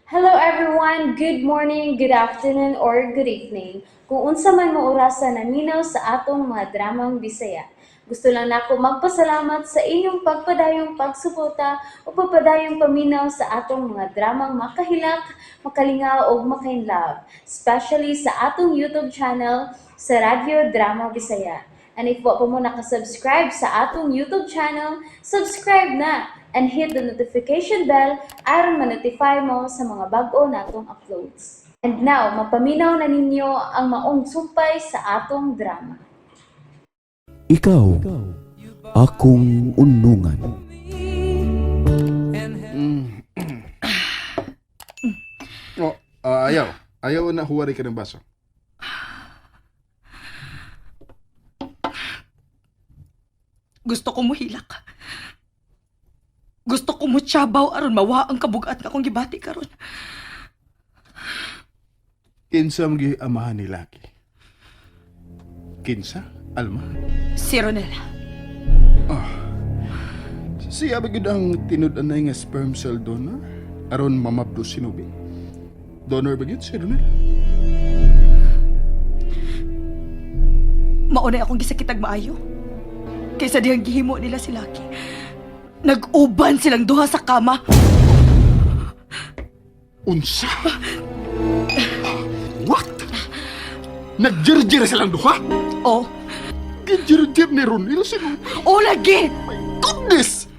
Hello everyone! Good morning, good afternoon, or good evening. Kung unsa man mo orasa naminaw sa atong mga dramang Bisaya. Gusto lang nako magpasalamat sa inyong pagpadayong pagsuporta o pagpadayong paminaw sa atong mga dramang makahilak, makalingaw ug makainlove, especially sa atong YouTube channel sa Radyo Drama Bisaya. And if wa pa mo nakasubscribe sa atong YouTube channel, subscribe na and hit the notification bell aron ma-notify mo sa mga bag-o natong uploads. And now, mapaminaw na ninyo ang maong sumpay sa atong drama. Ikaw, akong unungan. Oh, ayaw. Ayaw na huwari ka ng baso. Gusto ko muhilak. Gusto ko mo tsabaw aron mawa ang kabugat nga akong gibati karon. Kinsa ang amahan ni Lucky? Kinsa? Alma? Si Ronel. Siya ba gyud ang tinud-anay nga sperm cell donor? Aron mamabdo si Nubi? Donor ba gyud si Ronel? Maunay akong gisakitag maayo. Kaysa dihang gihimo nila si Lucky. Nag-uban silang duha sa kama. Unsa? What? Nagjirjir silang duha? Oh, Gijirjir ni Ronel si Nubi? oh lagi! My goodness!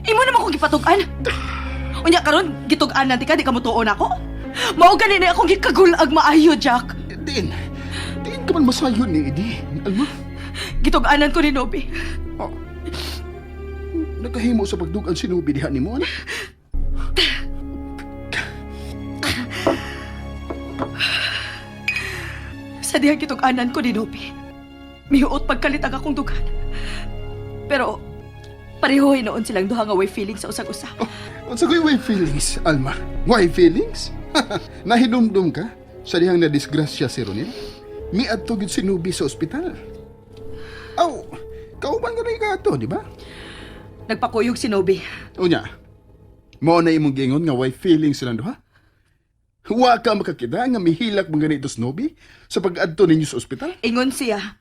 Imo naman kong gipatug-an. Unya karon gitug-an nanti ka di ka mutuon ako. Mao gani na akong gikagulag maayo, Jack. Diin. Diin ka man masayon ni Eddie. Alma? Gitug-anan ko ni Nobi. Oh. Nagahimo sa pagdugan si Nubi diha nimo, ano? Sa dihang gitug-anan ko ni Nobi. Mihuot pagkalit ang akong dugan. Pero pareho noon silang duha nga way feeling sa usag-usa. Unsa ko'y way feelings, Alma? Way feelings? Nahidumdum ka sa dihang nadisgrasya si Ronel? Miadto gyud si Nubi sa ospital. Aw, kauban ka na ikato, di ba? Nagpakuyog si Nobi. Unya, mao na imong giingon nga way feelings silang duha? Wa ka makakita nga mihilak man ganito si Nubi sa pag-adto ninyo sa ospital? Ingon siya.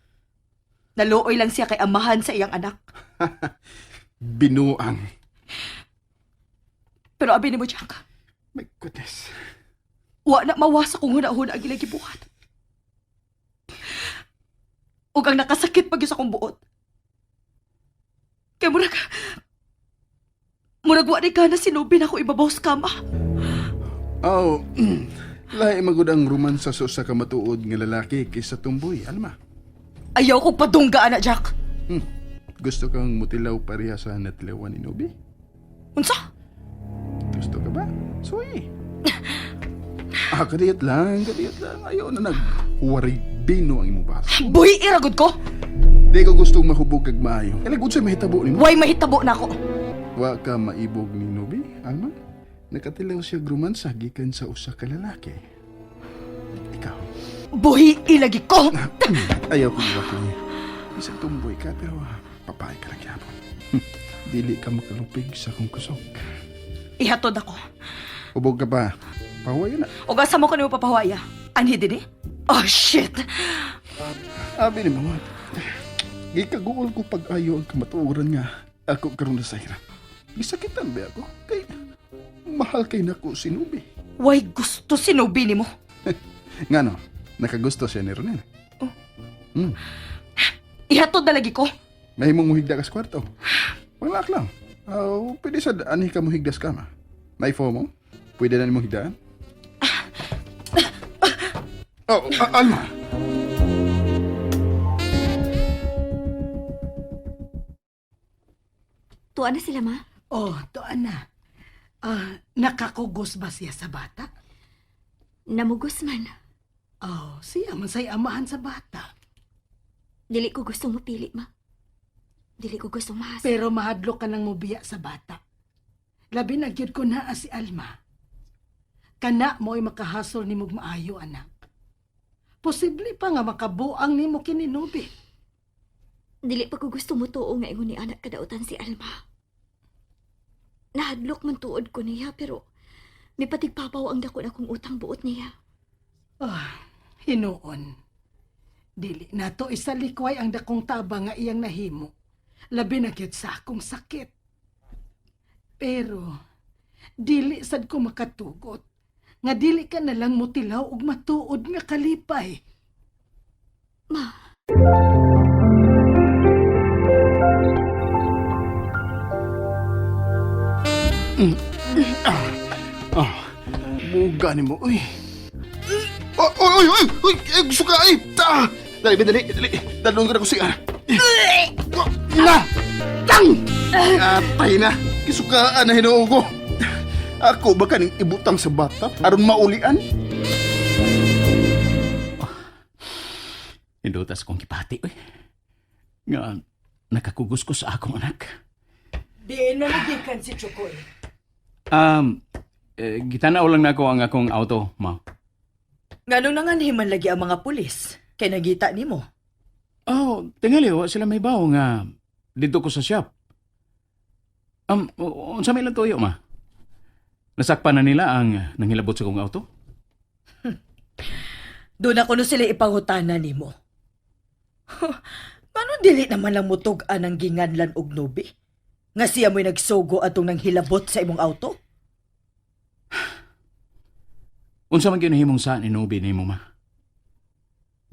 Naluoy lang siya kay amahan sa iyang anak. Binuang. Pero abi nimo Jack, My goodness. wa na mawasa kung huna-huna ang ilang gibuhat. Ug ang nakasakit pag sa akong buot. Kay murag wa ni ka na sinubi na ako ibabaw sa kama. Oh, lahi magud ang romansa sa usa ka matuod nga lalaki kaysa tumboy, Alma. Ayaw kong padungga, ana, Jack. Gusto kang mutilaw pareha sa natilawan ni Nobi? Unsa? Gusto ka ba? Soy. Ah, kadiyot lang, kadiyot lang. Ayaw na naghuwari bino ang imong baso. Buhi iragod ko. Di ko gustong mahubog kag maayo. Kailag unsay mahitabo nimo? Way mahitabo na ako. Wa ka maibog ni Nobi, Alma? Nakatilaw siya romansa gikan sa usa ka lalaki. Ikaw. Buhi ilagi ko. Ayaw ko iwaki. Isang tumboy ka pero papay ka lang gyapon. Dili ka makalupig sa akong kusog. Ihatod ako. Ubog ka pa. Pahuway na. O asa mo ko nimo papahuwaya? Anhi din eh? Oh, shit! Abi ni mga. Gikaguol ko pag-ayo ang kamatuoran nga ako karon na sa hirap. Gisakitan ba ako? Kay mahal kay nako si Nubi. Way gusto sinubi nimo. Nga no, nakagusto siya ni Ronel. Ihatod na lagi ko. Mahimong muhigda ka sa kwarto. Panglak lang. Oh, pwede sa anhi ka muhigda sa kama. Naifo mo? Pwede na nimong higdaan? Oh, Alma! Tuwa na sila, ma. Oh, tuan na. Ah, nakakugos ba siya sa bata? Namugos man. Oh, siya man say amahan sa bata. Dili ko gustong mapili, ma. Dili ko gustong mahasa. Pero mahadlok ka nang mubiya sa bata. Labi na gyud ko naa si Alma. Kana mo'y makahasol nimo maayo, anak. Posible pa nga makabuang nimo kininubi. Dili pa ko gusto mutuo nga ingon ni anak kadautan si Alma. Nahadlok man tuod ko niya pero Mipatigpapaw ang dako na kong utang buot niya. Ah, hinuon. Dili nato isalikway ang dakong tabang nga iyang nahimo. Labi na gyud sa akong sakit. Pero dili sad ko makatugot nga dili ka na lang motilaw og matuod nga kalipay. Ma, Ah, buga ni mo, uy. Oh, oy, oy, oy, oy, eh, suka, ay, ta! Dali, dali, dali. Dalon ko na ko siya. Na! Tang! Atay na. Kisukaan na hinuo ko. Ako ba kaning ibutang sa bata aron maulian? Indutas kong kipati, uy. Nga, nakakugos ko sa akong anak. Diin na nagikan si Chukoy. Gitanaw lang nako ang akong auto, ma. Nganong nanganhiman lagi ang mga pulis? Kay nagita nimo. Oh, tingali, wa sila may bawo nga dito ko sa shop. Unsa may ilang tuyo, ma? Nasakpan na nila ang nanghilabot sa kong auto? Doon ako no sila ipangutana nimo. Ngano dili naman lang mutug-an ang ginganlan og nubi? Nga siya mo'y nagsugo atong nanghilabot sa imong auto? Unsa man ginahimong sa ni Nobi nimo, ma?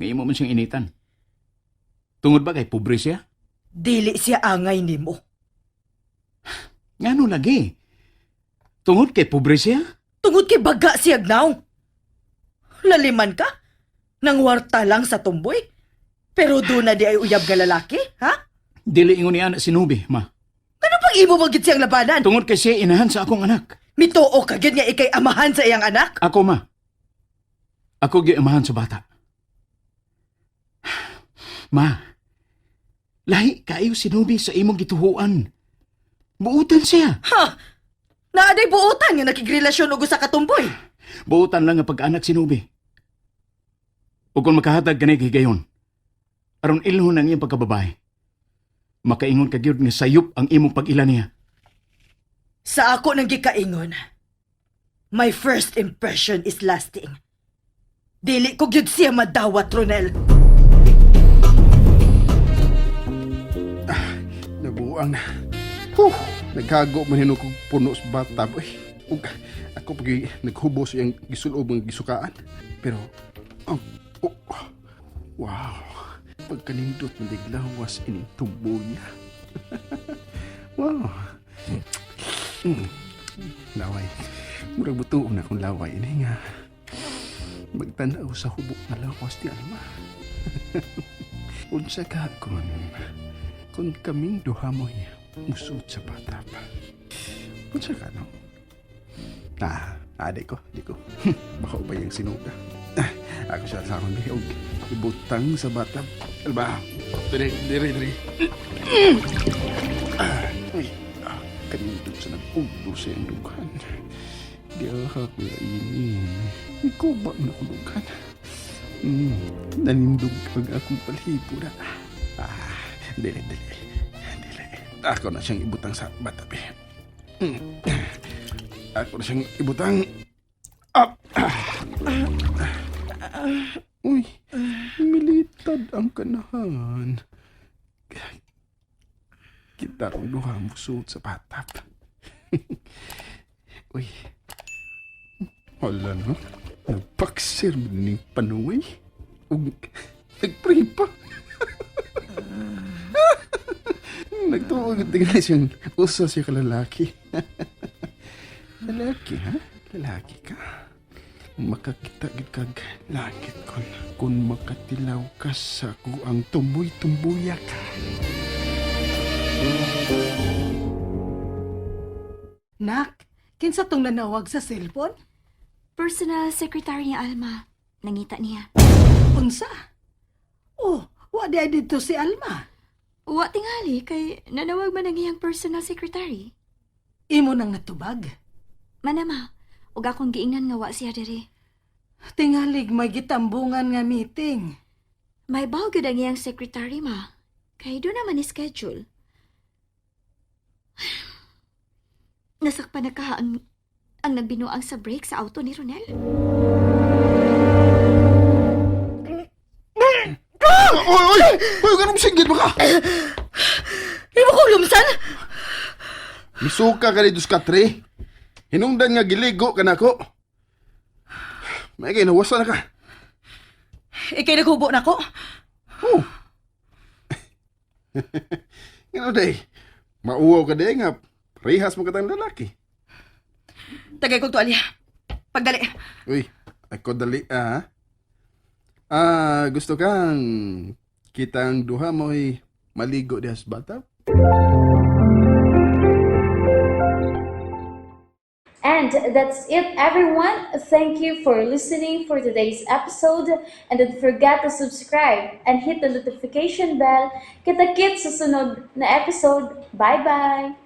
Nga imo man siyang initan. Tungod ba kay pobre siya? Dili siya angay nimo. Ngano lagi? Tungod kay pobre siya? Tungod kay baga siya gnaw. Laliman ka? Nangwarta lang sa tumboy? Pero doon na di ay uyab nga lalaki, ha? Dili ingon niya na si Nobi, ma. Ano pang imo magid siyang labanan? Tungod kay siya inahan sa akong anak. Mituo ka gyud nga ikay amahan sa iyang anak? Ako, ma. Ako giamahan sa bata. Ma, lahi kayo si Nobi sa imong gituhuan. Buutan siya. Ha? Naaday buotan nga nakigrelasyon og usa ka tumboy. Buutan lang ang pag-anak si Nobi. O kung makahatag ganay higayon, aron ilhon ang iyang pagkababae. Makaingon ka gyud nga sayop ang imong pag-ila niya. Sa ako nang gikaingon, my first impression is lasting. Dili ko gyud siya madawat, Ronel. Nabuang na. Huh, naghago man hinuo kog puno sa bathtub. Uy, ug ako pag naghubo sa iyang gisulob ang gisukaan. Pero, oh, oh, wow. Pagkanindot man diglawas ining tubo niya. Wow. Laway. Murag butuon na akong laway ini nga. Magtanaw sa hubo nga lawas ni Alma. Unsa ka kon kaming duha mo'y musud sa batap. Unsa ka no? Ah, ade ko, di ko. Baka ubay ang sinuga. Ah, ako siya sa akong og ibutang sa batap. Alba, dire, dire, dire. Ah, uy, kanindot sa nag-ulo sa iyang dughan. Diyaha ko ini. Ikaw ba na akong dughan? Nanindog ang akong palhibo na. Ah, dili, dili. Dili. Ako na siyang ibutang sa batap eh. Ako na siyang ibutang. Up! Ah. Uy, militad ang kanahan. Kita kong duha mo suot sa batap. Uy. Wala no. Nagpaksir mo ni panuway. Ug nagpray pa. Nagtuo tingnan siyang usa siya kalalaki. Lalaki ha? Lalaki ka. Makakita gid kag langit kon makatilaw ka sa ang tumboy-tumbuya ka. Nak, kinsa tong nanawag sa cellphone? Personal secretary ni Alma. Nangita niya. Unsa? Oh, wa di ay didto si Alma. Wa tingali kay nanawag man ang iyang personal secretary. Imo nang natubag. Manama, ug akong giingnan nga wa siya diri. Tingalig may gitambungan nga meeting. May baw gyud ang iyang secretary ma. Kay do naman ni schedule. Nasakpan na ka ang Ang nagbinuang sa brake sa auto ni Ronel? Oy, oy! Oy, ganun singgit ba ka? Imo kong lumsan? Misuka ka dito sa katre. Hinungdan nga giligo ka nako. May kay nawasa na ka. Ikay naghubo na ko. Oh. Ngano day? Mauwaw ka day nga parehas mo katang lalaki. Tagay kong tuwalya. Pagdali. Uy, ako dali ah. Ah, gusto kang kitang duha mo'y maligo diha sa bathtub? And that's it, everyone. Thank you for listening for today's episode. And don't forget to subscribe and hit the notification bell. Kita-kits sa sunod na episode. Bye-bye!